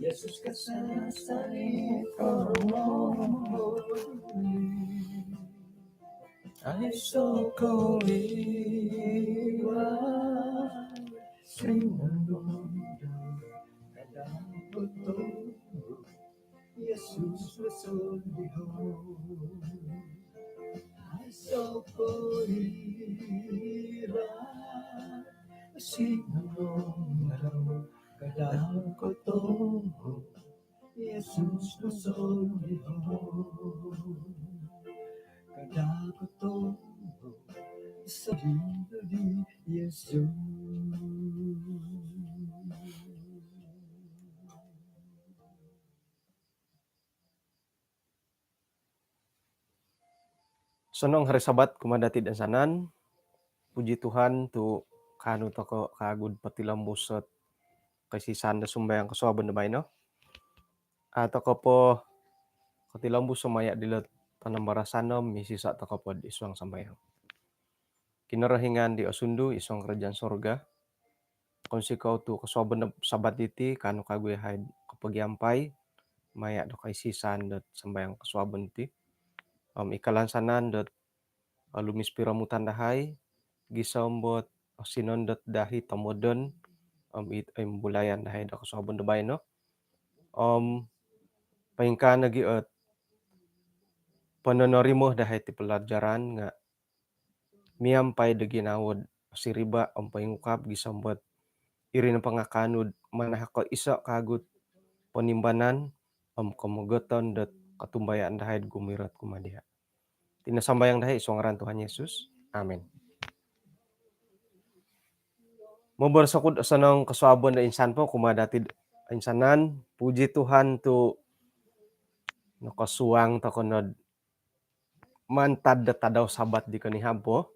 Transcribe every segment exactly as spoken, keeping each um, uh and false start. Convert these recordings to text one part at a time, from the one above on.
Yesus kasasari ko aiso koiwa sinandung kada koto Yesus masoliho aiso koiwa sinandung kada koto Yesus masoliho kada koto saliho di Yesus. Sonong hari Sabat kumaa dati toinsanan. Puji Tuhan tu kaanu toko kagu do potilombus ot kaisisan do sumbayang kosuabon do baino. Au toko po kotilombus maya dilo panambarasan om misisa toko po id suang sambayang. Kinorohingan di osundu id suang kerajaan sorga, kounsikou tu kosuabon do Sabat diti kaanu kagu yahai kopogiampai maya do kaisisan dot sambayang kosuabon ti. Om i kalansanan dot olumis piromutan dahai gisom dot osinondot dahai tomodon om it imbulayan dahai do kosuabon do baino. Om poingkaa nogi ot pononorimo dahai ti pelajaran nga miampai do ginawo do siriba om poingukab gisom dot iri no pangakanud manahak ko iso kagu do ponimbanan om komogoton dot kotumbayaan dahai do gumirot kumaa dia. Iti no sambayang dahai id suang ngaran Tuhan Yesus. Amin. Moboros oku do sonong kosuabon do insan po kumaa dati toinsanan. Puji Tuhan tu nokosuang toko no do mantad do tadau Sabat di konihab po.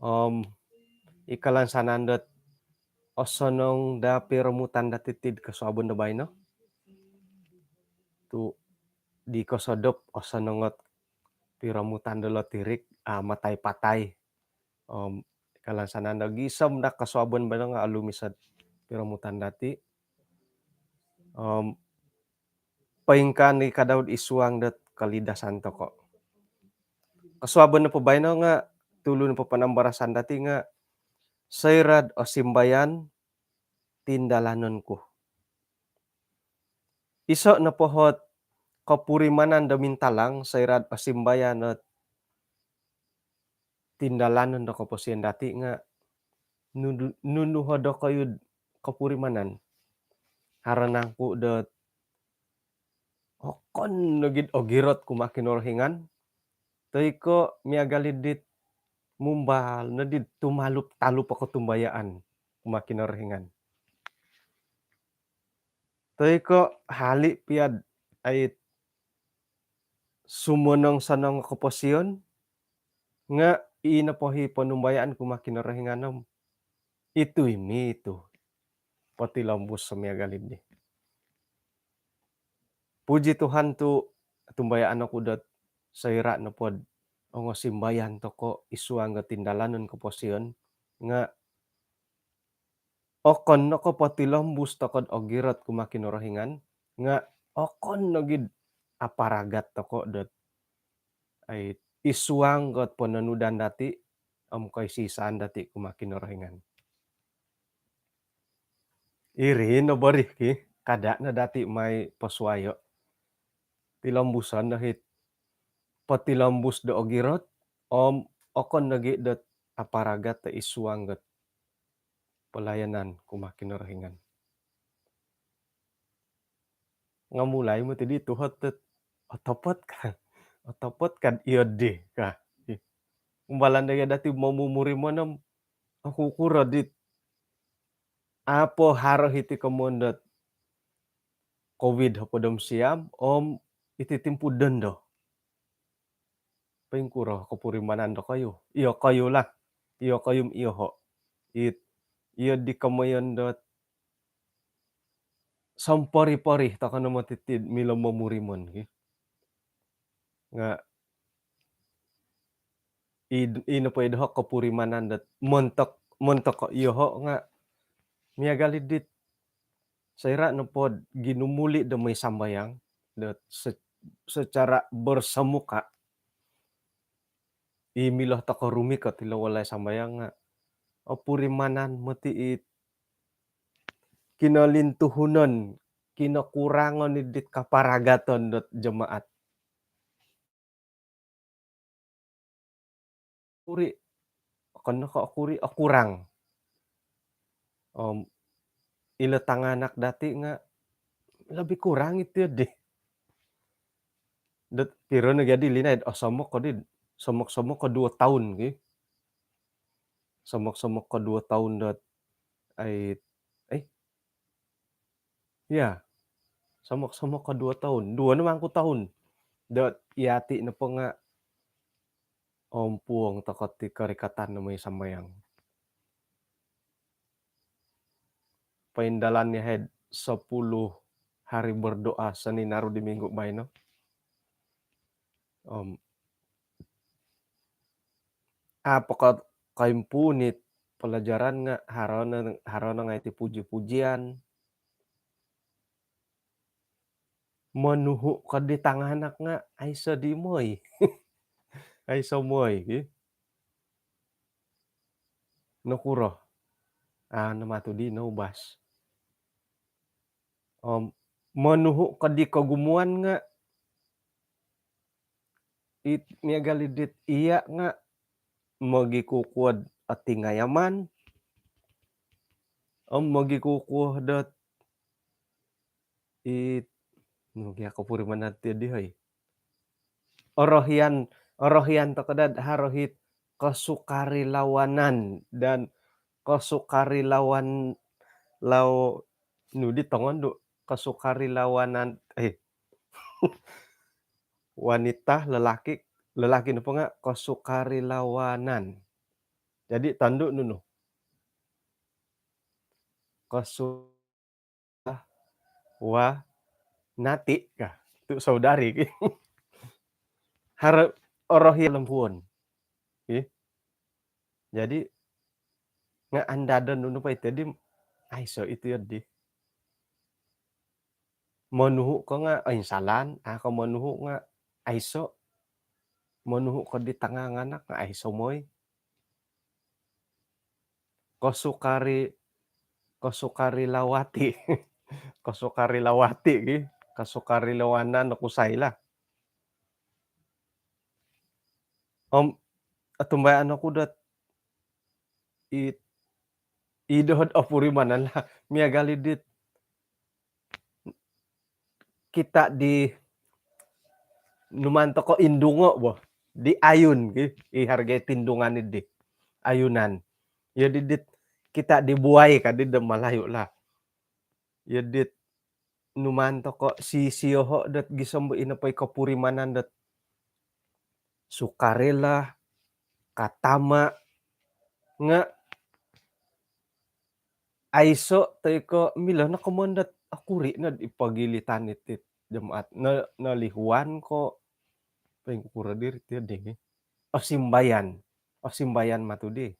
Om i kalansanan dot osonong do piromutan dati ti do kosuabon do baino. Tu di kosodop osonong ot piromutan do lotirik, ah, matai-patai. Om i kalansanan do gisom do kosuabon baino nga olumis ot piromutan dati. Om poingkaa nogi kadau id suang dot kolidasan toko. Kosuabon nopo baino nga tulu nopo panambarasan dati nga soira do osimbayan tindalanon ku. Iso nopo ot kopurimanan do mintalang soira do osimbayan ot tindalanon do koposion dati nga nunu, nunu ot dokoyu do kopurimanan. Haro nangku dot okon nogi do ogirot kumaa Kinorohingan toi ko miagal i dit mumbal nodi do tumalup-talup o kotumbayaan kumaa Kinorohingan. Toi ko hali pia do ait sumonong-sonong o koposion nga i nopo i ponumbayaan kumaa Kinorohingan om itu imi itu potilombus do miagal i di. Puji Tuhan tu tumbayaan oku dot soira nopo do ongosimbayan toko id suang do tindalanon koposion nga okon no ko potilombus toko do ogirot kumaa Kinorohingan nga okon nogi do aparagat toko dot ai id suang dot pononudan dati om koisisaan dati kumaa Kinorohingan. Iri no bo ri ki, kada no dati mai posuayo. Tilombuson no it potilombus do ogirot om okon nogi dot aparagat do id suang dot pelayanan kumaa Kinorohingan. Nga mulai moti di tuhot dot otopot ka. Otopot ka iyo di ka. Umbalan dagi dati momumurimon om okukuro dit apo haro hiti komoyon dot covid hopod om siam om iti timpu dondo. Poingkuro kopurimanan dokoyu? Iyokoyu lah. Iyokoyu om iyoho. It, iyo di komoyon dot sompori-pori toko no moti ti milo momurimon ki. Nga i, i nopo i doho kopurimanan dot montok, montok ko iyoho nga miagal i dit Soira' nopod ginumuli' do moi sambayang do se- secara bersemuka, i milo toko rumikot ilo walai sambayang nga' opurimanan moti' i kinolintuhunon, kinokurangon i dit kaparagaton dot jemaat. Okuri', okon no ko' okuri', okurang. Om ilo tanganak dati' nga' lebih kurang iti di. Dot piro no gia di linaid, osomok ko di, somok-somok ko duo toun ki. Somok-somok ko duo toun dot, ai, eh, ya, somok-somok ko duo toun, duo no mangku toun. Dot iyati' nopo nga' ompuong toko ti korikatan no moi sambayang. Paindalan ni hed sepuluh hari berdoa seni naru di minggu baino. Om apo ko koimpuun it pelajaran nga' haro no, haro no ngai' ti puji-pujian. Monuhu' ko di tanganak nga' aiso di moi. Aiso moi ki. Nokuro? A' no matu di noubas. Om monuhu' ko di kogumuan nga' it miagal i dit iya' nga' mogikukuo dot otingayaman om mogikukuo dot it, nu gia kopurimanan ti di hoi. Orohian, orohian toko dot haro hit kosukarilawanan dan kosukarilawan lau, nu di tongondu', kosukarilawanan, eh, wanita, lelaki, lelaki nopo nga' kosukarilawanan. Jadi tondu' nunu? Kosu- wa nati' ka, tu' saudari ki. Haro orohian lempuon. Ki. Jadi nga' andadon nunu po iti di, aiso iti di. Monuhu' ko nga' oinsalan, a' ko monuhu' nga' aiso. Monuhu' ko di tanganak nga' aiso moi. Kosukari, kosukarilawati. Kosukarilawati ki, kosukarilawanan no kusai lah. Om otumbayaan oku dot i, i dohod opurimanan lah. Miagal i dit kita' di numaan toko' indungo' bo, di ayun ki, i hargai tindungan i di ayunan. Iyo di dit kita' di buai ka di do Malayu lah. Iyo dit numaan toko' sisioho' dot gisom bo ino po i kopurimanan dot sukarela, katama', nga' aiso' toi ko' milo no komoyon dot okuri' nod ipogilitan iti jemaat, no, nolihuan ko' poingkuro diri ti di. Osimbayan, osimbayan matu di.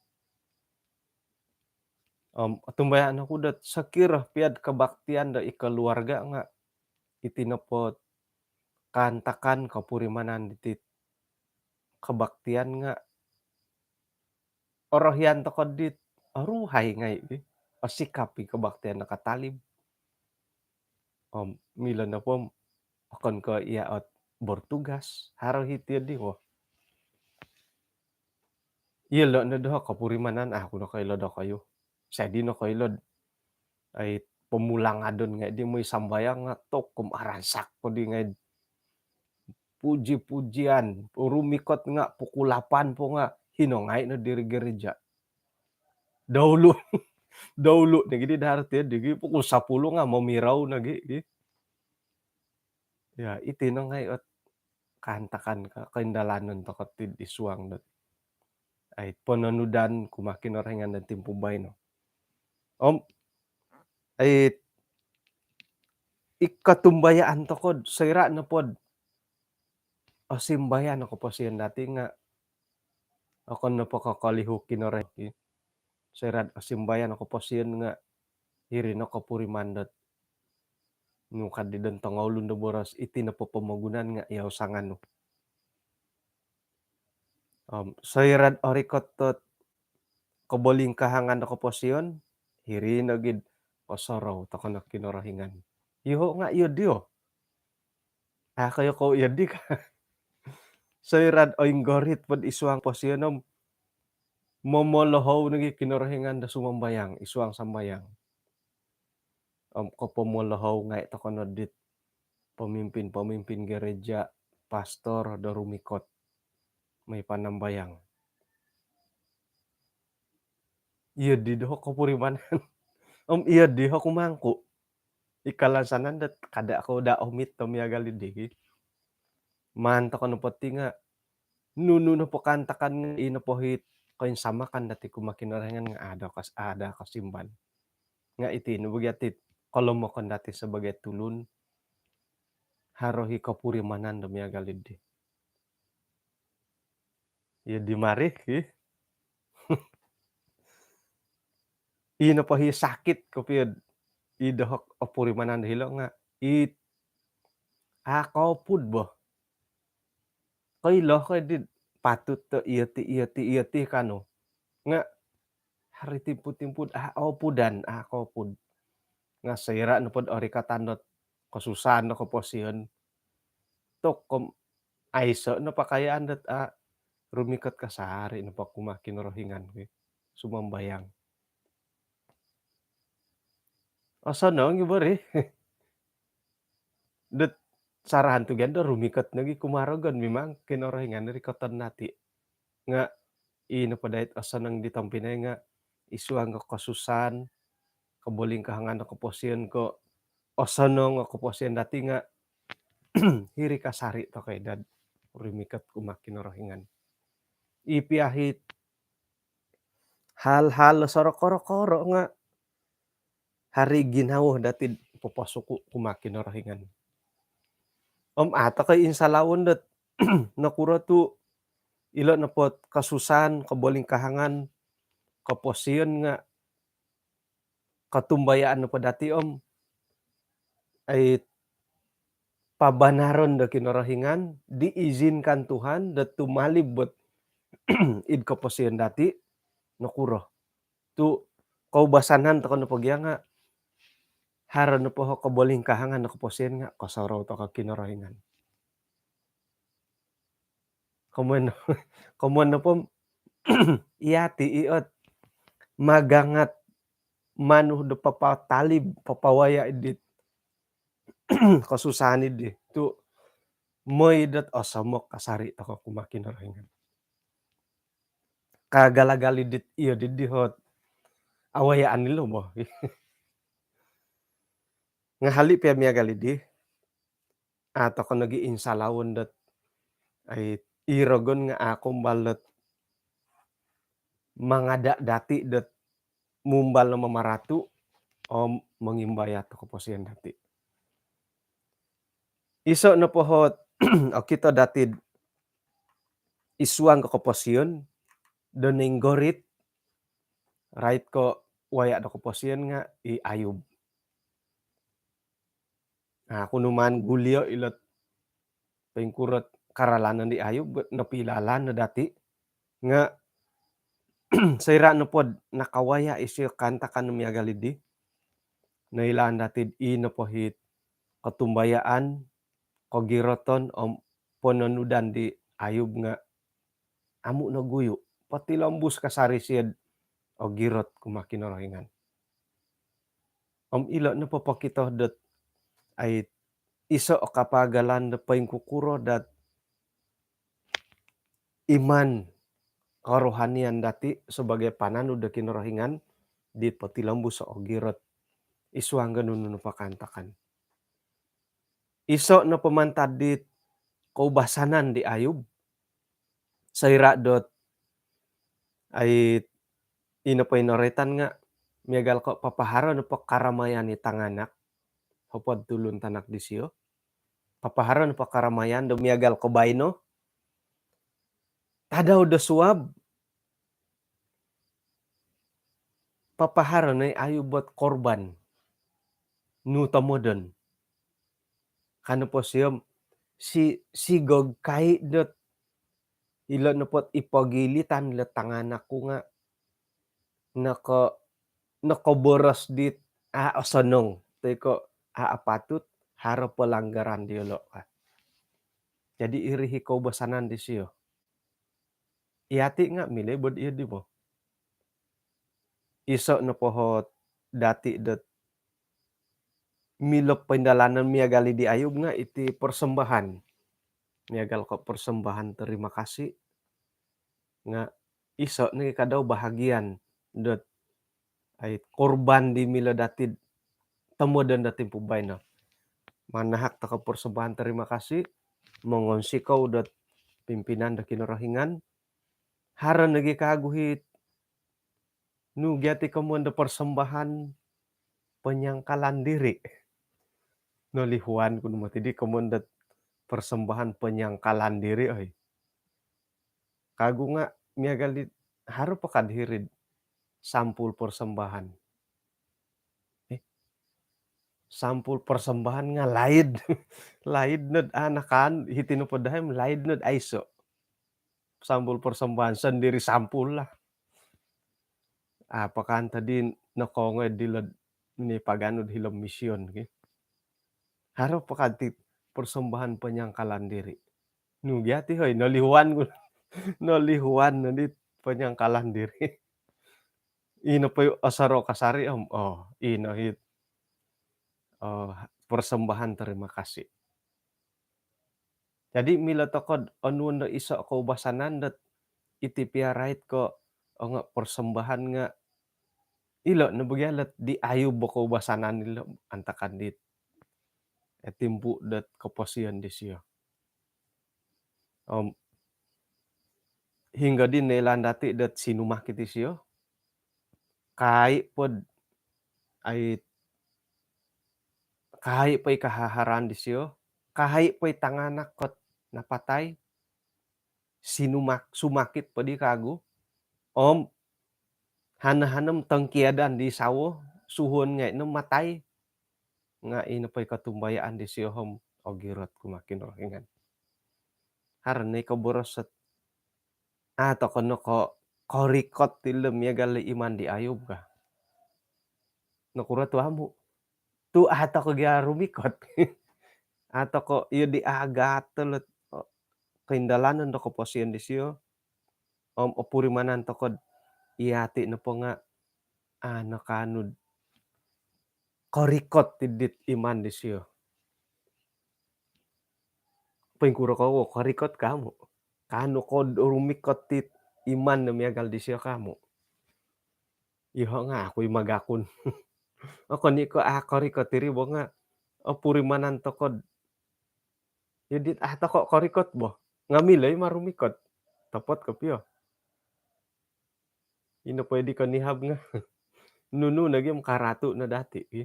Om otumbayaan oku dot sokiro pia'd kebaktian do i keluarga nga' iti nopo kaantakan kopurimanan diti kebaktian nga' orohian toko' dit oruhai ngai' ki. Osikap i kebaktian nakatalib. Om milo nopo om okon ko' iya' ot bertugas, haro hiti di wo. Iyolo' no doho' kopurimanan, a' ku nokoilo dokoyu. Sadi nokoilo'd ai pomulangadon ngai' di moi sambayang nga' tokom aransak ko di ngai'. Puji-pujian, rumikot nga' pukul lapan po nga' hino ngai' no diri gereja. Daulu, daulu nogi di dahar ti di gi pukul sapuluh nga' momirau nogi gi. Ya, iti no ngai' ot kaantakan ka, kaindalanon toko' ti di suang dot ai pononudan kumaa Kinorohingan do timpu baino. Om ai i kotumbayaan toko'd soira' nopod osimbayan o koposion dati' nga' okon nopo ko' kolihu Kinorohingan ki. Soira'd osimbayan o koposion nga' iri no kopuriman dot Nu kaddi don tongoulun do boros, iti nopo pomogunan nga' iyau sanganu. Om soira'd orikot dot kobolingkahangan do koposion, hiri nogi'd osorou toko' no Kinorohingan. Iyoho' nga' iyo dii o. A' ko iyo kou iyo dii ka. Soira'd oinggorit pod isuang posion om momolohou nogi Kinorohingan do sumambayang, isuang sambayang. Om kopomolohou ngai' toko' no dit pemimpin-pemimpin gereja, pastor do rumikot moi panambayang. Iyo dii doho' kopurimanan. Om iyo dii doho' kumangku'. I kalansanan dot kada' kou daa omit do miagal iddi ki. Maan toko' nopo ti nga' nunu nopo kaantakan nga' i nopo hit koinsamakan dati' kumaa Kinorohingan nga' ada kas-, ada kasimban. Nga' iti no bo gia ti kolomokon dati' sabagai tulun, haro hi kopurimanan do miagal iddi. Iyo dii mari ki. I nopo hi sakit kopio'd i doho' opurimanan do hilo' nga' i a' koopud bo. Koilo ko iddi patut do iyo ti, iyo ti, iyo ti kanu. Nga' hari timpu-timpu'd a' oopudan, a' koopud. Nga' soira' nopod orikatan dot kosusaan do koposion, tok kom aiso' no pakayaan dot a' rumikot kasari' nopo kumaa Kinorohingan ki, sumambayang. Osonong i bo ri. Dot sarahan tu' gia do rumikot nogi kumaa rogon, mimang Kinorohingan rikoton dati'. Nga' i nopo dait osonong di tompinai nga' isuang ko kosusaan, kobolingkahangan do koposion ko' osonong o koposion dati' nga' hiri kasari' toko' i dot rumikot kumaa Kinorohingan. I pia hit hal-hal soro koro-koro nga' hari ginawo dati'd poposuku' kumaa Kinorohingan. Om a' toko' i insalawon dot nokuro tu' ilo' nopot kosusaan, kobolingkahangan, koposion nga' kotumbayaan nopo dati' om ai pabanaron do Kinorohingan, diizinkan Tuhan do tumalib bot id koposion dati', nokuro. Tu' koubasanan toko' nopo gia nga' haro nopo ho kobolingkahangan do koposion nga' kosorou toko' Kinorohingan. Komoyon, komoyon nopo iyati' i ot magangat manu do papatalib, papawaya' idit kosusaan iddi tu' moi dot osomok kasari' toko' kumaa Kinorohingan. Kaagal-agal idit iyo diddi hot awayaan ilo bo. Nga' hali' pia miagal iddi, a' toko' nogi insalawon dot ai i rogon nga' a' koumbal dot mangada' dati' dot mumbal no mamaratu' om mongimbayat do koposion dati'. Iso' nopo hot okito dati'd isuang ko koposion do noinggorit, rait ko' waya' do koposion nga' i Ayub. A' ku numaan gulio' ilot poingkurot karalanan di Ayub, nopilalan no dati'. Nga' soira' nopod nakawaya' isio kaantakan miagal iddi, noilaan dati'd i nopo hit kotumbayaan, kogiroton om pononudan di Ayub nga' amu' noguyu', potilombus kasari' sio'd ogirot kumaa Kinorohingan. Om ilo' nopo pokito dot ai iso' o kapaagalan do poingkukuro dot iman korohanian dati' sabagai pananud do Kinorohingan di potilombus o ogirot isuang ko nunu nopo kaantakan. Iso' nopo mantad dit koubasanan di Ayub, soira' dot ai ino poinoroitan nga' miagal ko' papaharo nopo karamayan i tanganak, hopod tulun tanak disio, papaharo nopo karamayan do miagal ko' baino, tadau do suab, papaharo no i Ayub bot korban nu tomodon. Kano po sio om si, sigog kai dot ilo nopo ipogilitan lo tanganak ku nga noko, nokoboros dit a osonong toi ko a apatut, haro pelanggaran diolo ka. Jadi iri i koubasanan disio. Iyati nga milo i bo dii di bo. Iso nopo ot dati dot milo pindalanon miagal i di Ayub nga iti persembahan. Miagal ko persembahan terima kasih. Nga iso nogi kadau bahagian dot ai korban di milo dati tomodon do timpu baino. Manahak toko persembahan terima kasih, mongonsikou dot pimpinan do Kinorohingan. Haro nogi kagu it nu gia ti komoyon do persembahan penyangkalan diri. Nolihuan ku no moti di komoyon do persembahan penyangkalan diri, oi. Kagu nga miagal di haro po kad hiri'd sampul persembahan. Eh, sampul persembahan nga laid. Laid nod anakan, hiti nopo dahai om laid nod aiso. Sampul persembahan sendiri sampul lah. Apakan tadi nokoongoi dilo nipaganu hilo mision ki. Haro po kad ti persembahan penyangkalan diri. Nu gia ti, hoi, nolihuan ku. Nolihuan nodi penyangkalan diri. Ino po i osoro kasari om, oh, ino it, oh, persembahan terima kasih. Jadi milo toko do onuon do iso koubasanan dot iti pia rait ko, oh, nga persembahan nga ilo no bo gia lot di Ayub bo koubasanan ilo antakan dit, eh, timpu dot koposion disio. Om hinggo di noilaan dati dot sinumakit isio. Kai pod ai, kai po i kahaharaan disio, kai po i tanganak kot napatai, sinumak-, sumakit po di kagu. Om hana-hana om tongkiadan di sawo, suhuon ngai no matai. Nga ino po i kotumbayaan disio om ogirot kumaa Kinorohingan. Haro no i koboros ot, a toko no ko korikot ilo miagal lo iman di Ayub ka. Nokuro tu amu? Tu a toko gia rumikot. A toko iyo di agat tolo koindalanon do koposion disio. Om opurimanan toko do iyati nopo nga a nakaanu do korikot id dit iman disio. Poingkuro ko korikot ka amu? Kaanu ko do rumikot it iman no miagal disio ka amu? Iyoho nga a ku i magakun. Okon i ko a korikot iri bo nga opurimanan toko do iyo dit a toko korikot bo. Nga milo i marumikot. Topot kopio. Ino po i di konihab nga nunu nogi om karatu no dati ki.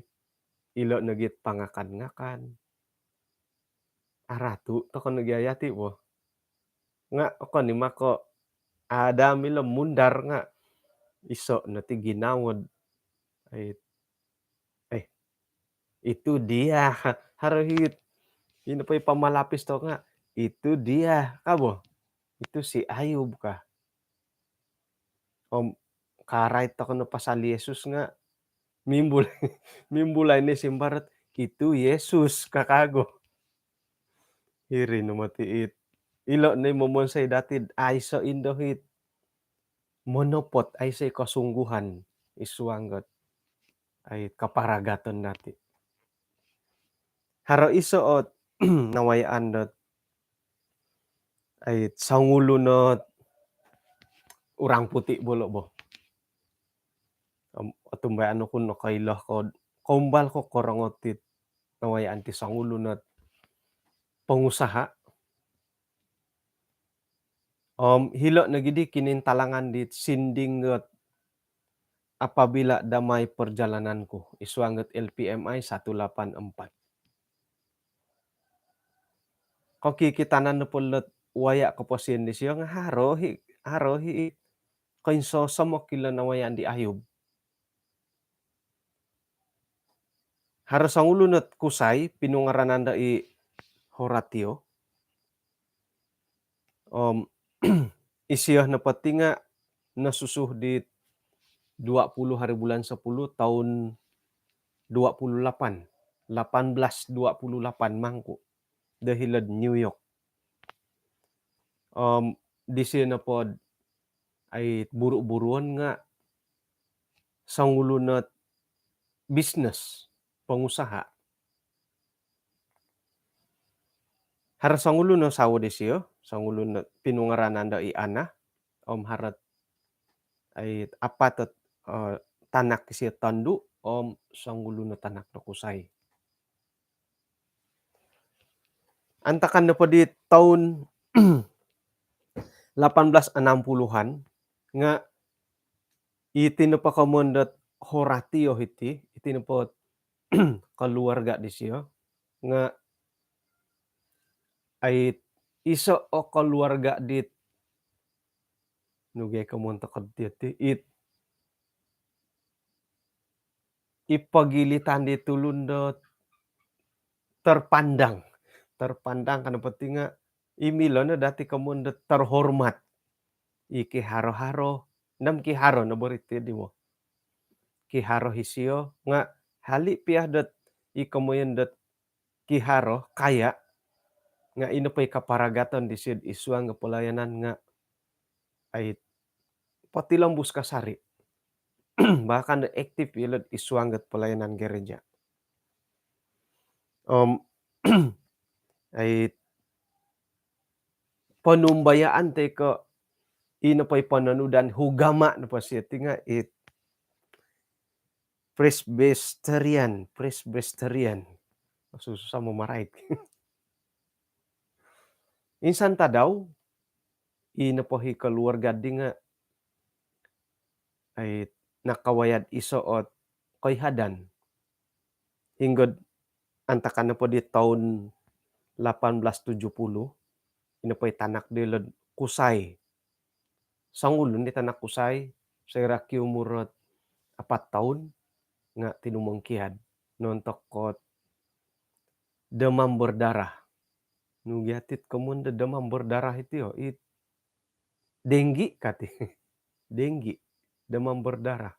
Ilo nogi it pangakan-ngakan. Aratu toko nogi iyati bo. Nga okon i mako ada milo mundar nga iso no ti ginawo do ai, eh, itu dia. Haro it, ino po i pamalapis toko nga itu dia ka bo. Itu si Ayub ka. Om karait toko no pasal Yesus nga mimbul, mimbulai ni simbar ot itu Yesus ka kagu. Iri no moti it. Ilo no i momonsoi dati do aiso indo it monopot, aiso i kosungguhan id suang dot ai kaparagaton dati. Haro iso ot nawayaan dot ai songulun ot orang putih bolo bo. Om otumbayaan oku nokoilo ko, koumbal ko korongo it nawayaan ti songulun ot pengusaha. Om hilo nogi di kinintalangan di sinding dot Apabila Damai Perjalananku, id suang dot L P M I satu lapan empat. Kokikitanan nopo dot waya koposion disio nga haro i, haro i koinsosomok ilo nawayaan di Ayub. Haro songulun ot kusai pinungaranan do i Horatio. Om isio nopo ti nga nosusu di dua puluh hari bulan sepuluh tahun dua puluh lapan, lapan belas dua puluh lapan mangku, do hilo'd New York. Om disio nopo ai buru-buruon nga songulun o bisnes, pengusaha. Haro songulun o sawo disio, songulun o pinungaranan do i Ana, om haro ai apat o, eh, tanak disio tondu, om songulun o tanak do kusai. Antakan nopo di tahun lapan belas enam puluhan nga iti nopo komoyon dot Horatio hiti, iti nopo keluarga disio nga ai iso o keluarga dit, nu gia komoyon toko diti, it i pogilitan di tulun do terpandang. Terpandang ka nopo ti nga i milo no dati komoyon do terhormat. I kiharo-haro, nam kiharo no bo ri ti di mo. Kiharo isio nga hali pia dot i komoyon dot kiharo, kaya, nga ino po i kaparagaton disio id suang do pelayanan nga ai potilombus kasari. Bahkan aktif ilo id suang do pelayanan gereja. Om ai ponumbayaan toi ko ino po i pononudan ugama nopo sio ti nga it Presbyterian, Presbyterian. Susah mamarait. Insan tadau, ino po i keluarga di nga ai nakawaya do iso ot koihadan. Hinggo do antakan nopo di tahun lapan belas tujuh puluh, ino po i tanak diolo do kusai. Songulun di tanak kusai, soira kiumur ot apat tahun, nga tinumongkiad no ontok ot demam berdarah. Nu gia ti it komoyon do demam berdarah iti, oh, it denggi ka ti. Denggi, demam berdarah.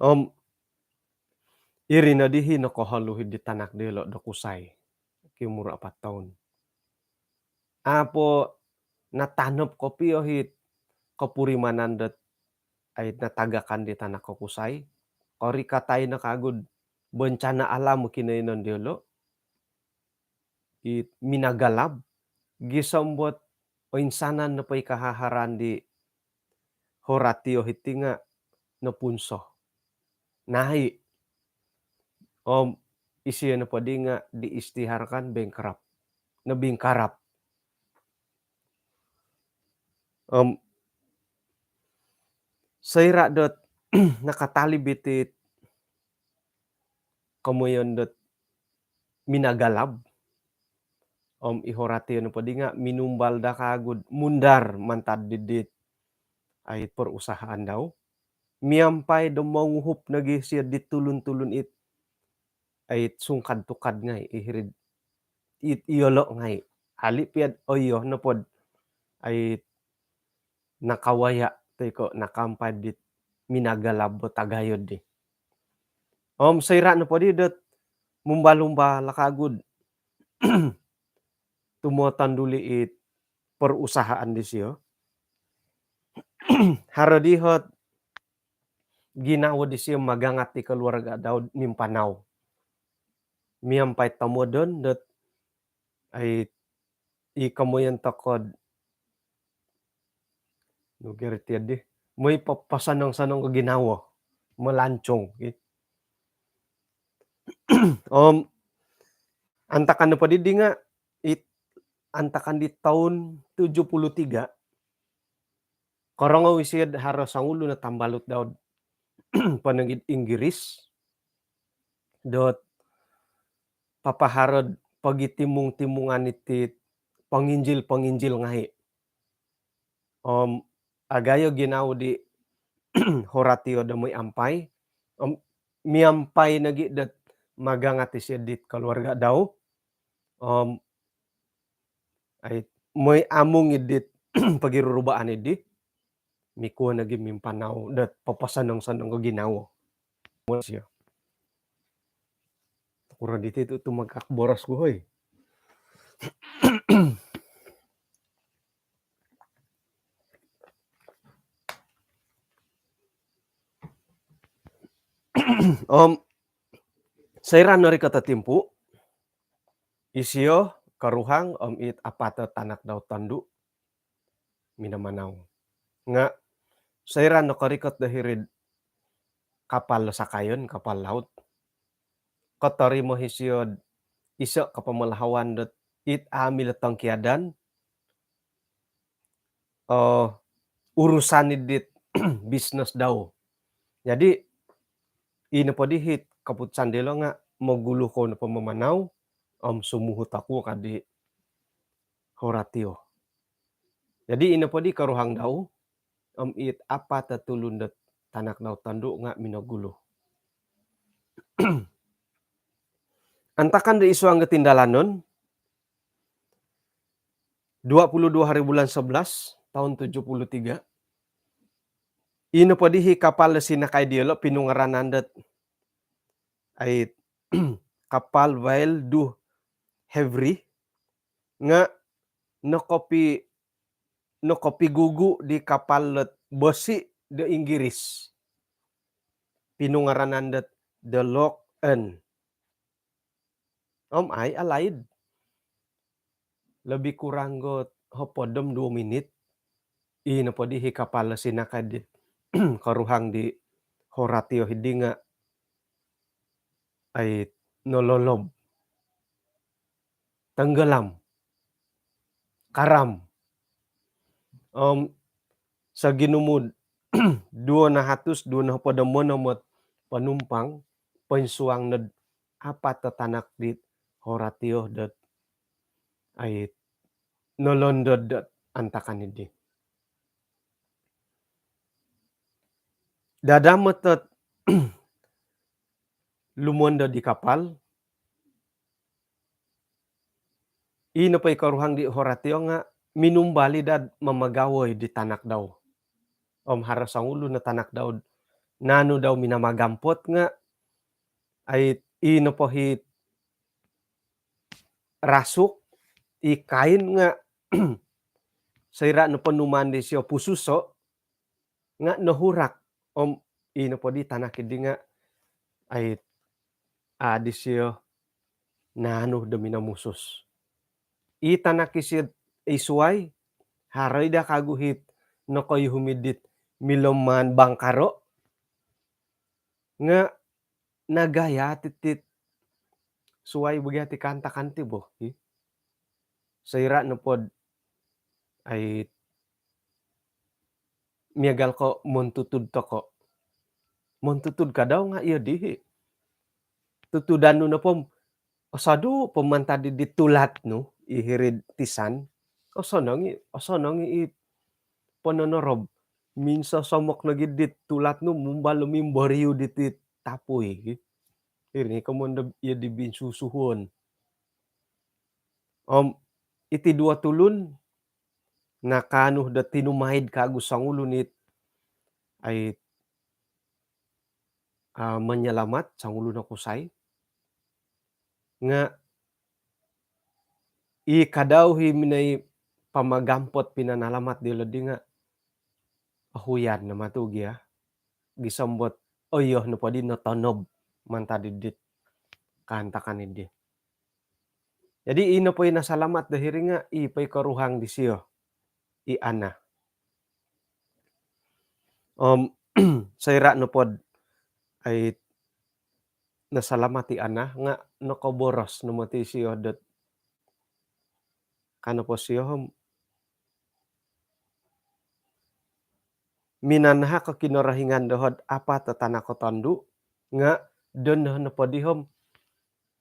Om iri no di i nokoholu di tanak diolo do kusai, kiumur apat tahun. Apo natanop kopio it kopurimanan dot ai natagakan di tanak ko kusai, korikatai no kagu do bencana alam kinoiyonon diolo, i minagalab, gisom dot oinsanan nopo i kahaharan di Horatio hiti nga nopunso. Nai. Om isio nopo di nga diisytiharkan bankrupt. Nobingkarap. Om soira dot nakatalib iti komoyon dot minagalab, om i Horatio nopo di nga minumbal da kagu do mundar mantad di dit ai perusahaan dau. Miampai do monguhup nogi sio di tulun-tulun it ai sungkad-tukad ngai, i hiri it iyolo ngai. Hali pia do oyo nopo do ai nakawaya toi ko nakaampai dit minagalab bo tagayo di. Om soira nopo di dot mumbal-umbal kagu do tumotonduli it perusahaan disio, haro di ot ginawo disio magangat di keluarga dau do mimpanau. Miampai tomodon dot ai i komoyon toko do, nu gia ri ti di, moi po-, posonong-sonong ko ginawo, melancong, ki. Om antakan nopo di di nga it antakan di tahun tujuh puluh tiga, korongou isio do haro songulun o tambalut dau do ponong id Inggiris dot papaharo do pogitimung-timungan iti ponginjil-ponginjil ngai. Om agayo ginawo di Horatio do moi ampai, om miampai nogi dot magangat isio dit keluarga dau, om ai moi amung i dit pogirurubaan i di, mikuo nogi mimpanau dot poposonong-sonong o ginawo. Muo sio. Kuro diti tu tumagak boros ku, hoi. Om soira norikot o timpu, isio koruhang om it apat o tanak dau tondu minamanau. Nga soira nokorikot do hiri'd kapal do sakayon, kapal laut, kotorimo isio do iso kopomolahawan dot it amu milo tongkiadan, eh, urusan i dit bisnes dau. Jadi, i nopo di it keputusan dilo nga mogulu kou nopo mamanau, om sumuhut oku, ka di Horatio. Jadi, i nopo di koruhang dau, om it apat o tulun dot tanak dau tondu nga minogulu. Antakan do id suang do tindalanon, dua puluh dua hari bulan sebelas, tahun tujuh puluh tiga, i nopo di i kapal do sinakai diolo pinungaranan dot ai kapal Vile du Havre, nga nokopi-, nokopigugu di kapal dot bosi do Inggiris, pinungaranan dot The Loch Earn. Om ai alaid, lebih kurang got hopod om duo minit, i nopo di i kapal sinakai dit koruhang di Horatio hidi nga ai nololob, tenggelam, karam. Om soginumu duo nahatus duo nohopod om onom ot ponumpang, poinsuang nod apat o tanak di Horatio dot ai nolondod dot antakan idi. Dadamot dot lumondod di kapal, i nopo i koruhang di Horatio nga minumbal i dot mamagawoi di tanak dau. Om haro songulun o tanak dau naanu dau minamagampot nga ai i nopo i rasuk, i kain nga soira nopo numaan disio pususo nga nohurak. Om i nopo di tanak idi nga ai a disio naanu do minamusus. I tanak isio i suai, haro i daa kagu it nokoihum i dit milo maan bangkaro, nga nagayat it suai bo gia ti kaantakan ti bo, hi. Soira nopo dot ai miagal ko montutud toko. Montutud ka dau nga iyo di, hi. Tutudan nu nopo om osodu po mantad di tulat nu, i hiri'd tisan. Osonong i, osonong i pononorob. Minsosomok nogi di tulat nu, mumbal lumimboriu diti tapui, hi. Iri ni komoyon do iyo di binsusuhon. Om iti duo tulun nakaanu do tinumaid kagu songulun it ai a, manyalamat, songulun o kusai. Nga i ka dau i minoi pamagampot pinanalamat diolo di nga ohuyan no matu gia. Gisom dot oyo nopo di notonob mantad di dit kaantakan idi. Jadi i nopo i nasalamat do hiri nga i po i koruhang disio, i Anna. Om soira nopo dot ai nasalamat i Anna nga nokoboros no moti isio dot, ka nopo sio om, minanahak o Kinorohingan doho dot apat o tanak ko tondu, nga dondo nopo di om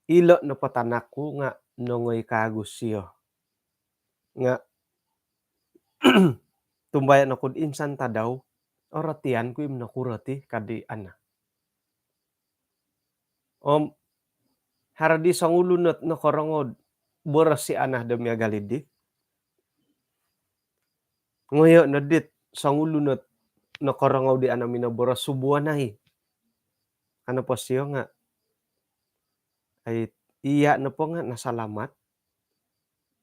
ilo nopo tanak ku nga nongoi kagu sio. Nga tumbaya noku dot insan tadau, orotian ku i om nokuro ti, ka di Anna. Om Haro di songulun ot nokorongou boros i Anna do miagal iddi. Ngoyo' noddi songulun ot nokorongou di Anna minoboros subuonai. Ka nopo sio nga', ai, iya' nopo nga' nasalamat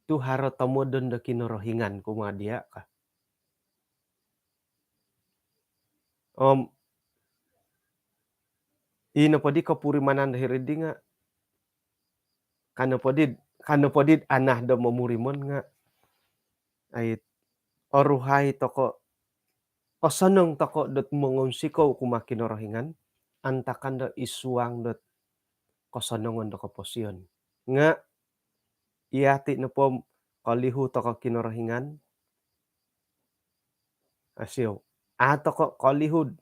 tu' haro tomodon do Kinorohingan kumaa diya' ka. Om ino poddi kopurimanan do hiri'ddi nga', ka nopo did, ka nopo did Anna do momurimon nga', ai, oruhai toko', osonong toko' dot mongounsikou kumaa Kinorohingan, antakan do id suang dot kosonongon do koposion. Nga' iyati' nopo kolihu toko' Kinorohingan, a' sio, a' toko' kolihu'd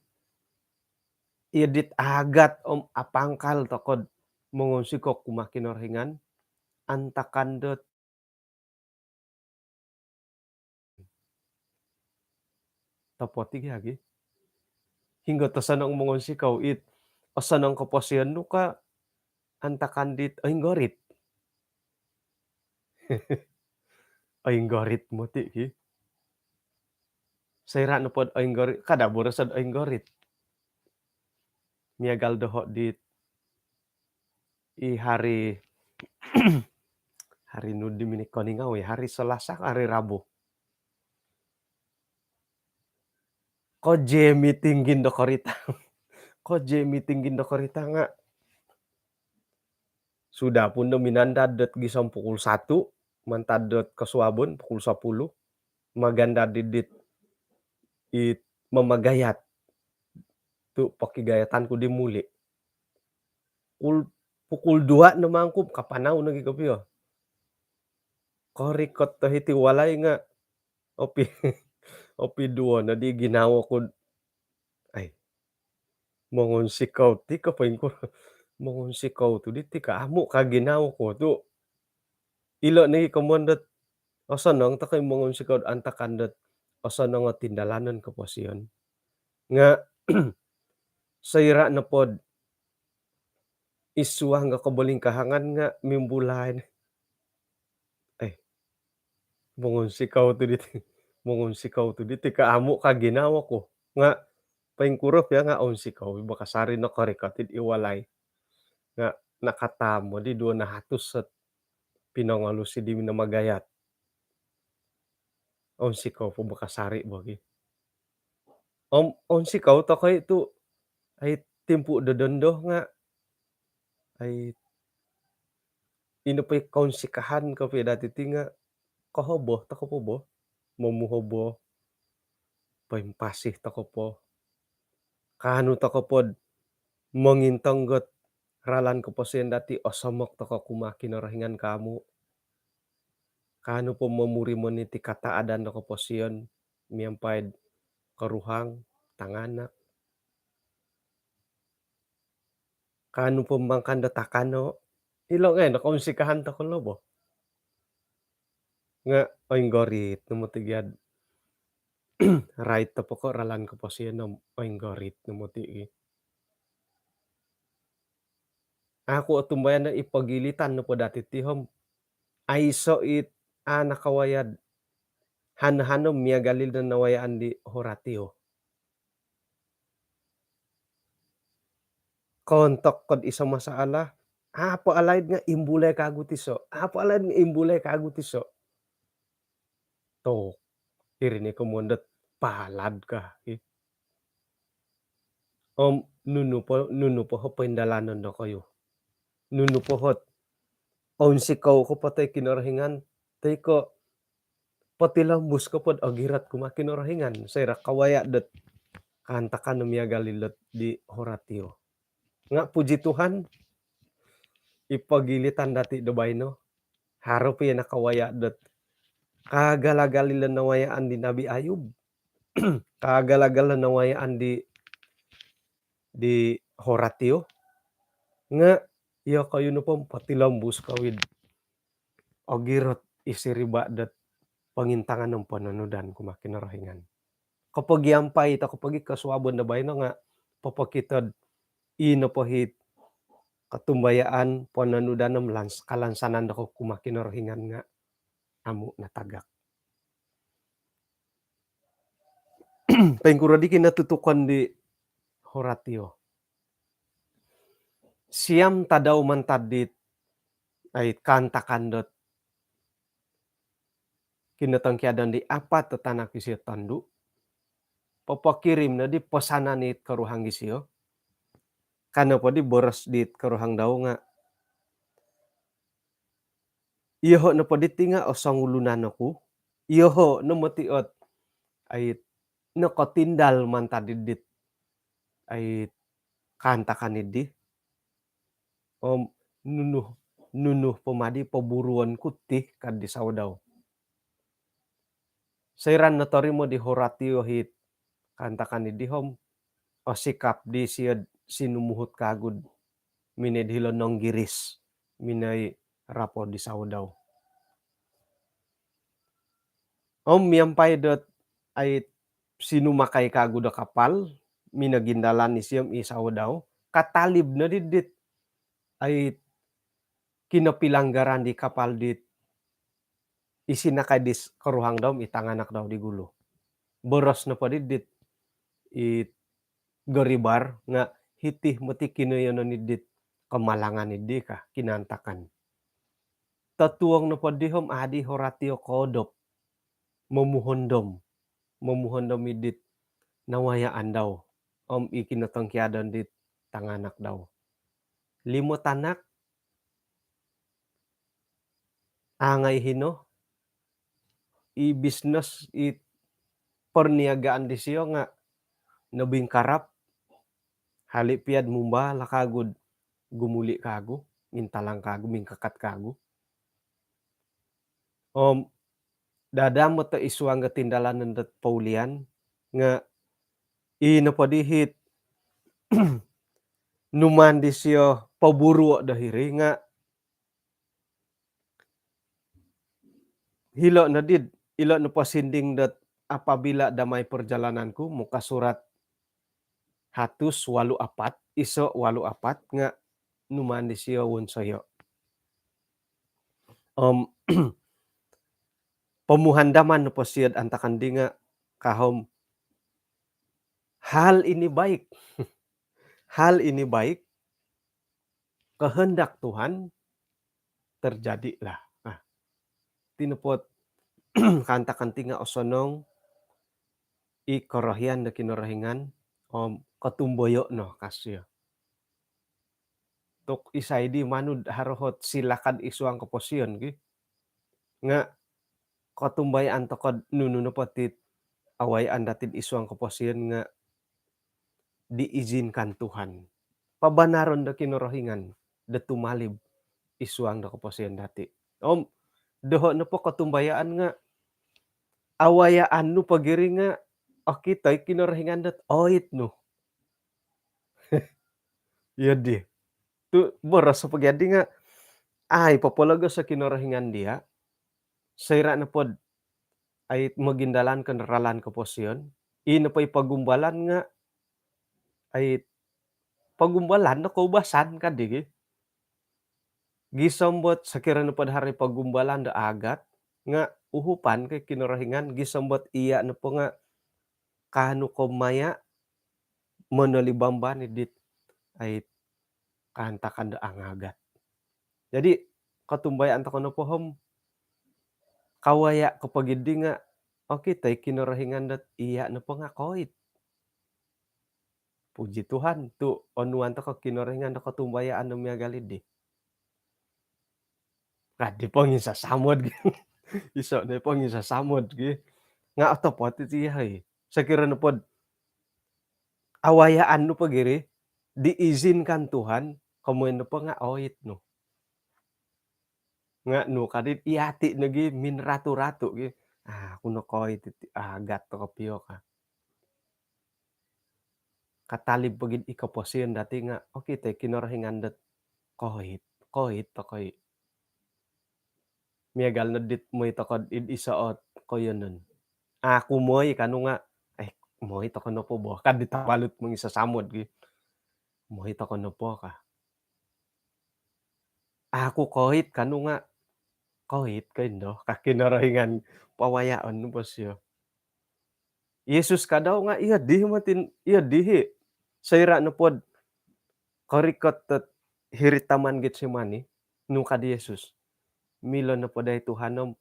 iyo dit agat om apangkal toko'd mongounsikou kumaa Kinorohingan, antakan dot topot i' gi agi. Hinggo tosonong mongounsikou it, osonong koposion nu ka antakan dit oinggorit? Oinggorit moti' ki. Soira' nopod oinggorit, kada' boroso'd oinggorit. Miagal doho' dit i hari, hari nu di minikoningau, i hari Selasa, hari Rabu. Ko je meeting gindo korita. Ko je meeting gindo korita nga'. Sudah pun do minandad dot gisom pukul satu, mantad dot kosuabon pukul sapuluh, magandad di dit it mamagayat. Tu' pokigayatan ku di muli'. Pukul, pukul dua no mangku, kapanau nogi kopio. Korikot do hiti walai nga', opi, opi duo noddi ginawo ku'd, ai, mongounsikou ti ka poingkuro, mongounsikou tu' diti ka amu' ka ginawo ku tu'. Ilo' nogi komoyon dot osonong toko' i mongounsikou antakan dot osonong o tindalanon koposion. Nga' soira' nopod id suang do kobolingkahangan nga' mimbulai ni. Eh, mongounsikou tu' diti, mongounsikou tu' diti ka amu' ka ginawo ku. Nga' poingkuro pia nga' ounsikou i bo kasari nokorikot id i walai. Nga' nakataam oddi duo nahatus ot pinongolusi di minamagayat. Ounsikou po bo kasari bo gi. Om ounsikou toko' i tu', ai, timpu' do dondo nga', ai, ino po i kounsikahan kopio dati' ti nga' kohobo toko' po bo, momuhobo, poimpasi toko' po. Kaanu toko' pod mongintong dot ralan koposion dati', osomok toko' kumaa Kinorohingan ka amu'. Kaanu po momurimon iti kataadan do koposion miampai'd koruhang, tangaanak. Kaanu po mangakan do takano', ilo' ngai' no kounsikahan toko' lo bo. Nga' oinggorit no moti' gia'd rait toko' po ko' ralan koposion om oinggorit no moti' gi. Aku otumbayaan do i pogilitan nopo dati' ti om aiso' it a' nakawaya'd hano-hano miagal ilo nawayaan di Horatio. Koontok ko'd iso' masalah, a' po alaid nga' imbulai kaagu tiso', a' po alaid nga' imbulai kaagu tiso'. Tok, iri ni komoyon dot palad ka, ih. Om nunu po, nunu po o poindalanon dokoyu? Nunu po ot ounsikou ko po toi Kinorohingan, toi ko' potilombus ko pod ogirot kumaa Kinorohingan soira' kawaya' dot kaantakan o miagal ilot di Horatio? Nga' puji Tuhan, i pogilitan dati' do baino, haro po i nakawaya' dot kaagal-agal ilo nawayaan di Nabi Ayub, kaagal-agal ilo nawayaan di, di Horatio, nga' iyokoyu nopo potilombus ko id ogirot i siriba' dot pongintangan om pononudan kumaa Kinorohingan. Kopogiampai toko' pogi kosuabon do baino nga' popokito'd i nopo it kotumbayaan, pononudan om lans-, kalansanan dokoyu kumaa Kinorohingan nga amu natagak. Poingkuro di kinotutukon di Horatio? Siam tadau mantad dit, ai, kaantakan dot kinotongkiadan di apat o tanak isio tondu, popokirim no di pesanan it koruhang isio. Ka nopo di boros dit koruhang dau nga, "Iyoho nopo diti nga o songulun oku, iyoho no moti ot, ai, nokotindal mantad dit, ai, kaantakan idi. Om nunu, nunu po madi poburuon ku ti," ka di sawo dau. Soira notorimo di Horatio it kaantakan idi om, osikap disio sinumuhut kagu minoi hilo Nonggiris, minoi rapo di sawo dau. Om miampai dot, ai, sinumakai kagu do kapal, minogindalan isio om i sawo dau, katalib no di dit, ai, kinopilanggaran di kapal dit isinakai di koruhang dau om i tanganak dau di gulu. Boros nopo di dit i goribar nga hiti moti kinoyonon dit kemalangan idi ka, kinaantakan. Totuong nopo di om a di Horatio koodop momuhondom, momuhondom dit nawayaan dau om i kinotongkiadan dit tanganak dau. Limo tanak, angai hino, i bisnes, i perniagaan disio nga nobingkarap, hali piad mumba lah kagu, gumuli kagu, mintalang kagu, mingkakat kagu. Om dadamot id suang kotindalanan dot poulian nga i nopo di it numaan disio poburuo do hiri nga hilo no di, ilo nopo sinding dot Apabila Damai Perjalananku, muka surat hatus walu apat, iso walu apat, nga numaan disio wonsoyo. Om pomuhandaman nopo sio antakan di nga ka om, "Hal ini baik." Hal ini baik, kehendak Tuhan, terjadilah. Nah, ti nopo kaantakan ti nga osonong i korohian do Kinorohingan om kotumboyo no ka sio. Tu isai di manu do haro ot silakan id suang koposion ki. Nga kotumbayaan toko do nunu nopo ti awayaan dati id suang koposion nga diizinkan Tuhan. Pabanaron do Kinorohingan do tumalib id suang do koposion dati. Om doho nopo kotumbayaan nga awayaan nu po giri nga okito i Kinorohingan dot oit nu. Iyo di. Tu boros po gia di nga, ai, popologos o Kinorohingan dia, soira nopo do, ai, mogindalan ko ralan koposion, i nopo i pogumbalan nga, ai, pogumbalan do koubasan ka di gi. Gisom dot sokiro nopo do haro i pogumbalan do agat, nga uhupan ko i Kinorohingan, gisom dot iya nopo nga kaanu ko maya monolibamban dit, ai, kaantakan do angagat. Jadi kotumbayaan toko nopo om kawaya ko po gia di nga okito i Kinorohingan dot iya nopo nga koit. Puji Tuhan, tu onuan toko Kinorohingan do kotumbayaan do miagal di. Ka di ponginsasamod gi. Iso no ponginsasamod gi. Nga otopot iti yahai. Sokiro nopo do awayaan nu po giri, diizinkan Tuhan, komoyon nopo nga oit nu. Nga nu ka di, iyati nogi minratu-ratu gi. Ah, aku no koit iti, agat toko pio ka. Katalib po gia id koposion dati nga okito i Kinorohingan dot koit, koit toko i. Miagal no dit moi toko id iso ot koiyonon. Aku moi kanu nga, eh, moi toko nopo bo. Ka di tabalut monginsasamod gi. Moi toko nopo ka. Aku koit kanu nga, koit ko indo ka Kinorohingan, pawayaon nu bosio. Yesus kadau nga iyo dihi matin, iyo dihi. Soira nopod korikot dot hiri taman Getsemani, nu ka di Yesus, milo nopo dai Tuhan om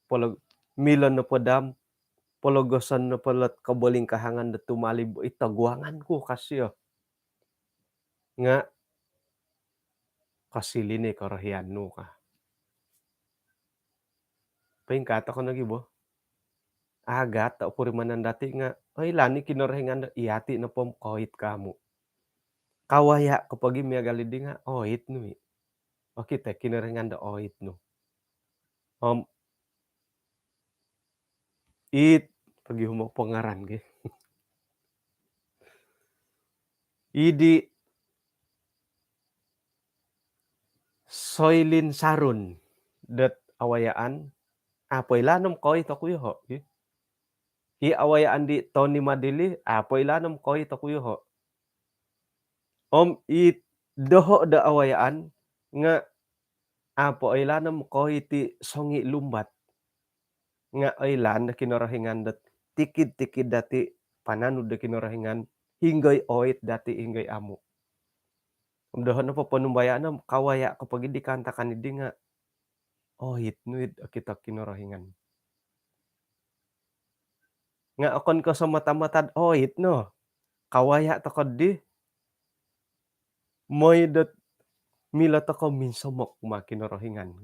polo-, milo nopo dam pologoson nopo lot kobolingkahangan do tumalib ito guangan ku kasio. Nga kosili ni korohian nu ka. Pingkato ko nogi bo. Agat to purimanan dati nga, oi lani Kinorohingan do, iyati nopo koit kamu. Kawaya ko pogi miagal di nga, oit nu i. Okito Kinorohingan do oit nu. Om it pogi humo pengaran ge. Idi soilin sarun dot awayaan, apo ilaan om koit oku yoho. I awayaan di Tony Madili, apo ilaan om koit oku yoho. Om i doho do awayaan nga apo ilaan om koit i songi lumbat. Nga oilaan do Kinorohingan dot tikid-tikid dati pananud do Kinorohingan, hinggoi oit dati, hinggoi amu. Om doho nopo ponumbayaan om kawaya ko pogi di kaantakan idi nga oit nu id okito Kinorohingan. Nga okon ko semata-mata oit no. Kawaya toko di, moi dot milo toko minsomok ma Kinorohingan.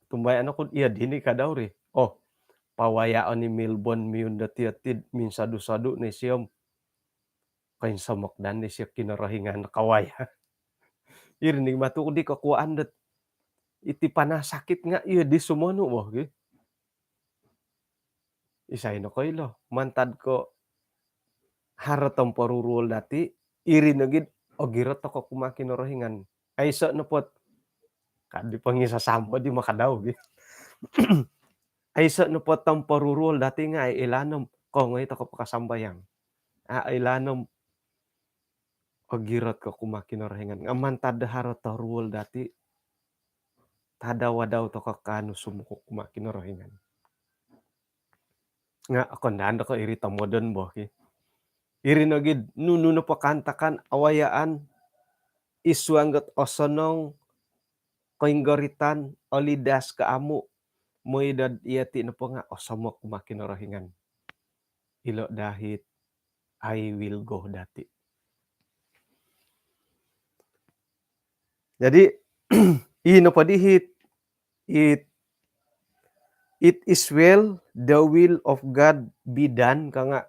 Tumbayaan oku iyo dini kadau ri. Oh, pawayaon ni Milbon miun dot iyo tid minsodu-sodu ni siom. Koinsomok dan ni sio Kinorohingan kawaya. Iri ni matu di kokuaan dot iti panasakit nga iyo di sumonu boh gi. Isai no koilo, mantad ko haro tomporuruol dati, iri nogi ogirot toko kumaa Kinorohingan. Aiso nopot, kadi pangisasamo di makadau gi. Aiso nopot tomporuruol dati nga ai ilaan om kongoi toko pakasambayang. A ilaan om ogirot ko kumaa Kinorohingan. Nga mantad do haro toruol dati, tadau-adau toko kaanu sumuku kumaa Kinorohingan. Nga okon dan doko iri tomodon boh ki. Iri nogi nunu nopo kaantakan awayaan, isuang dot osonong, koinggoritan, olidas ko amu, moi dot iyati nopo nga osomok kumaa Kinorohingan. Ilo dahit, I will go dati. Jadi, i nopo dihit, it, it is well, the will of God be done, ka nga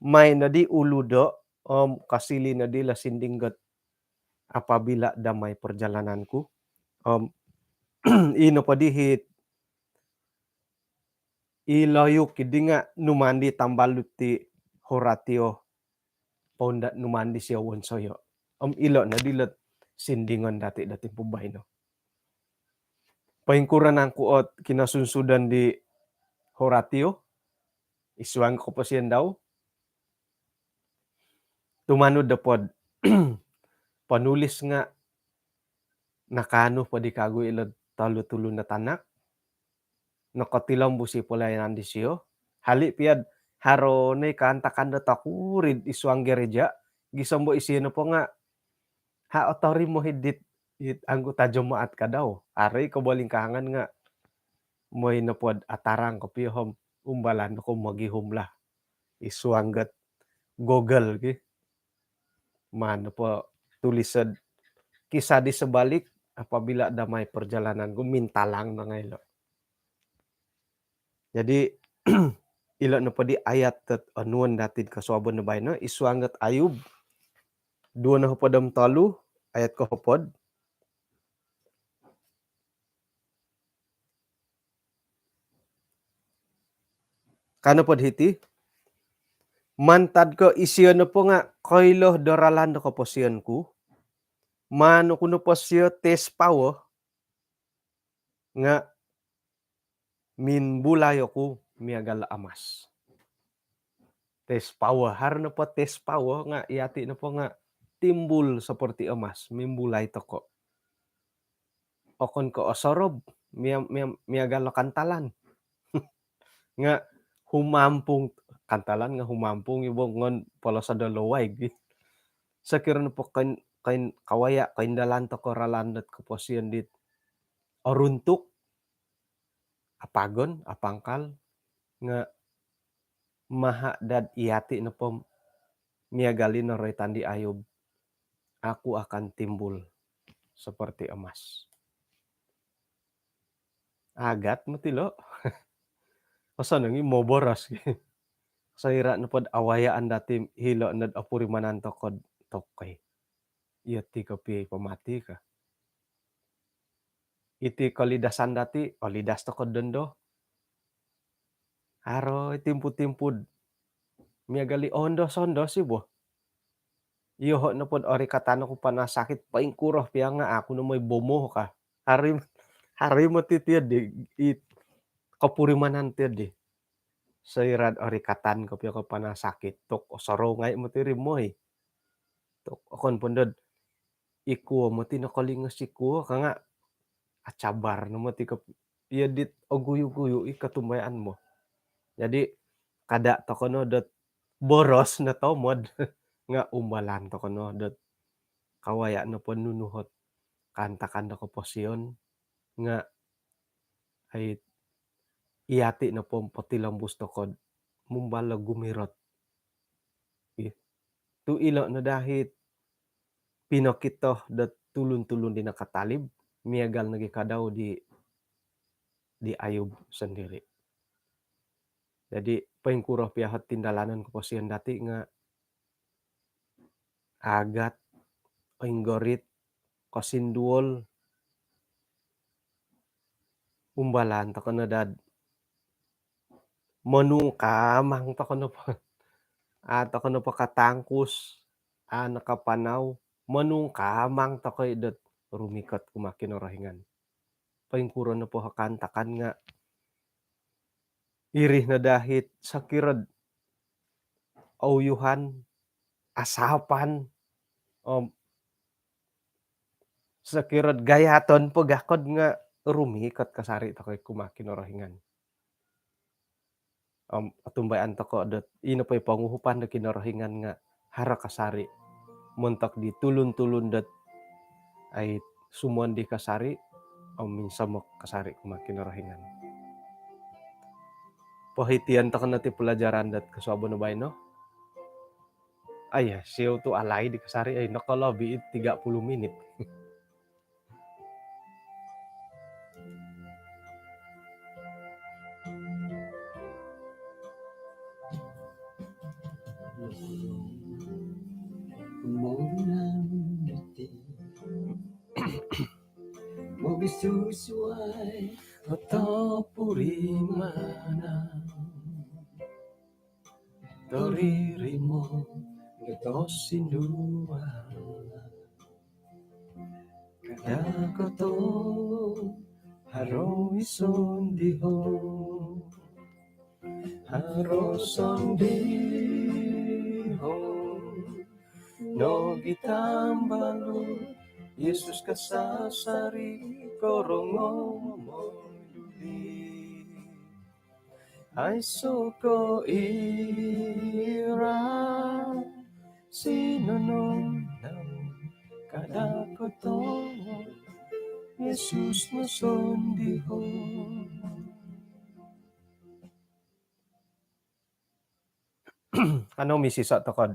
mai nodi uludo, om kasili nodi la sinding got apabila damai perjalananku. Om i nopo dihit, i loyuk idi nga numandi tambalut ti Horatio, pounda numandi sio wonsoyo. Om ilo nodi lot sindingon dati do timpu baino. Poingkuro nangku ot kinosunsudan di Horatio, isuang koposion dau, tumanud dopod panulis nga nakaanu po di kagu ilo tolu tulun do tanak, nokotilombus i pelayanan disio. Hali piad haro noi kaantakan do tokurid isuang gereja, gisom bo isio nopo nga ha otorimo hidit it anggota jemaat kadau. Haro i kobolingkahangan nga moi nopod atarang kopio om umbalan ko mogihum lah isuang got Google ki. Maan nopo tulisod kisah di sebalik apabila damai perjalananku, mintalang no ngai lo. Jadi ilo nopo di ayat dot onuon dati id kosuabon do baino, isuang dot Ayub duo nohopod om tolu, ayat kohopod. Ka nopo dihiti, mantad ko isio nopo nga koilo do ralan do koposion ku, maan oku nopo sio tes pawo nga mimbulai oku miagal amas. Tes pawo, haro nopo tes pawo nga iyati nopo nga timbul seperti emas, mimbulai toko. okon ko' osorob, mia-, mia-, miagal o kantalan. Nga' humampung, kantalan nga' humampung i bo ngon poloso do lowai gi. Sokiro nopo koin-, koin-, kawaya' koindalan toko' ralan dot koposion dit oruntuk, apagon, apangkal, nga' maha' dad iyati' nopo miagal i noroitan di Ayub, "Aku akan timbul seperti emas." Agat moti lo'. Osonong i moboros. Soira' nopod awayaan dati' hilo' nod opurimanan toko'd tokoi. Iyo ti kopi pomati ka. Iti kolidasan dati', olidas toko'd dondo. Haro i timpu-timpu'd miagal i ondos-ondos i bo. Iyoho' nopod orikatan oku panasakit, poingkuro pia nga' aku no moi bomoh ka. Haro i, haro i moti tiyo di, i kopurimanan tiyo di. Soira'd orikatan kopio ko panasakit, tok osorou ngai' moti ri moi. Tok okon po ndod ikuo moti nokolingos ikuo ka nga' acabar no moti ko, iyo dit oguyu-guyu i kotumbayaan bo. Jadi, kada' toko' no dot boros no tomod, nga' umbalan toko' no dot kawaya' nopo nunu ot kaantakan do koposion, nga' ai, iyati' nopo potilombus toko'd mumbal o gumirot. Ih, tu' ilo' no dahit pinokito dot tulun-tulun di nakatalib, miagal nogi kadau di, di Ayub sondiri'. Jadi, poingkuro pia ot tindalanon koposion dati' nga' agat, oinggorit, kosinduol, umbalan toko' no dad monungkamang toko' nopo. A' toko' nopo katangkus, a' nakapanau, monungkamang toko' i dot rumikot kumaa Kinorohingan. Poingkuro nopo o kaantakan nga' iri no dahit sokiro'd ouyuhan, asapan, om sokiro'd gayaton po gakod nga' rumikot kasari' toko' i kumaa Kinorohingan. Om otumbayaan toko' dot ino po i ponguhupan do Kinorohingan nga' haro kasari' montok di tulun-tulun dot ai sumondi kasari' om minsomok kasari' kumaa Kinorohingan. Pohitian toko' no ti pelajaran dot kosuabon baino. Ai, siou tu' alaid i kasari', ai, nokolobi i tiga puluh minit. Mogisusuai o topurimanan toririmo do tosinduan. Kada' kotohu haro i sondiho, haro sondiho nogi tambalut. Yesus kasasari' korongou momoyuli. Aiso' ko iran sinononang, kada' kotohu Yesus no sondiho. Kanou misiso' toko'd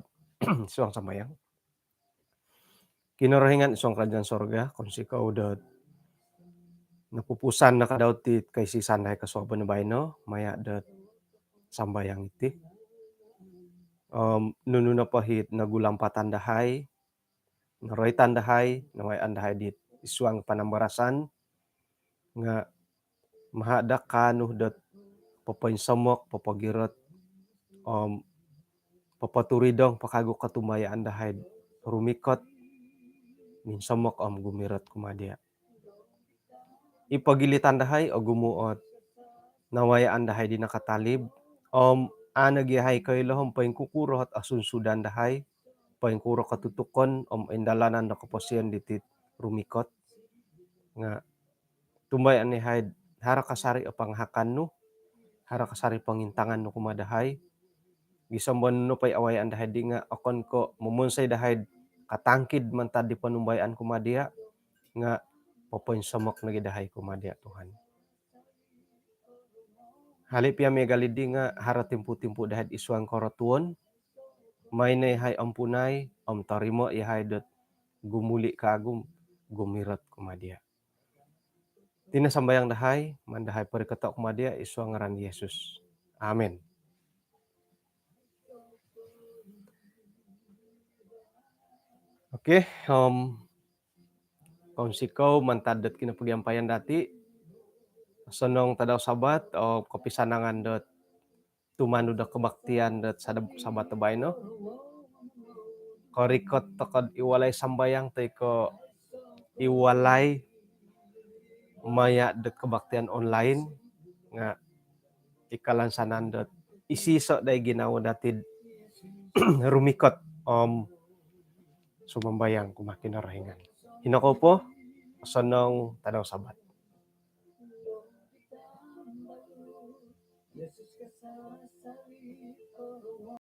suang sambayang. Kinorohingan id suang karajaan sorga, kounsikou dot nopupusan no kadau ti kaisisan dahai kosuabon baino maya' dot sambayang iti. Om nunu nopo it nogulampatan dahai, noroitan dahai, nawayaan dahai dit id suang panambarasan, nga' maha' daa kaanu dot popoinsomok, popogirot, om popoturidong po kagu kotumbayaan dahai rumikot, minsomok om gumirot kumaa diya'. I pogilitan dahai ogumu' ot nawayaan dahai di nakatalib, om a' nogi' yahai koilo om poingkukuro ot osunsudan dahai, poingkuro kotutukon om indalanan do koposion diti'd rumikot. Nga' Tumbayaan yahai haro kasari o pangahakan nu, haro kasari pangintangan nu kumaa dahai. Gisom do nunu po i awayaan dahai di nga okon ko momonsoi dahai katangkid mantad di panumbayaan kumaa dia, nga popoinsomok nogi dahai kumaa dia, Tuhan. Hali pia miagal di nga haro timpu-timpu dahai id suang korotuon, mai no yahai ompunai, om torimo yahai dot gumuli kaagu om gumirot kumaa dia. Iti no sambayang dahai, maan dahai porikoto kumaa dia id suang ngaran Yesus. Amin. Okey, om kounsikou mantad dot kinopogiampayan dati. Osonong tadau Sabat, om kopisanangan dot tumanud do kebaktian dot sada Sabat do baino. Korikot tokou id walai sambayang toi ko id walai maya do kebaktian online, nga id kalansanan dot isoiso daa i ginawo dati do rumikot om sumambayang kumaa Kinorohingan. Hino kou po, osonong tadau Sabat.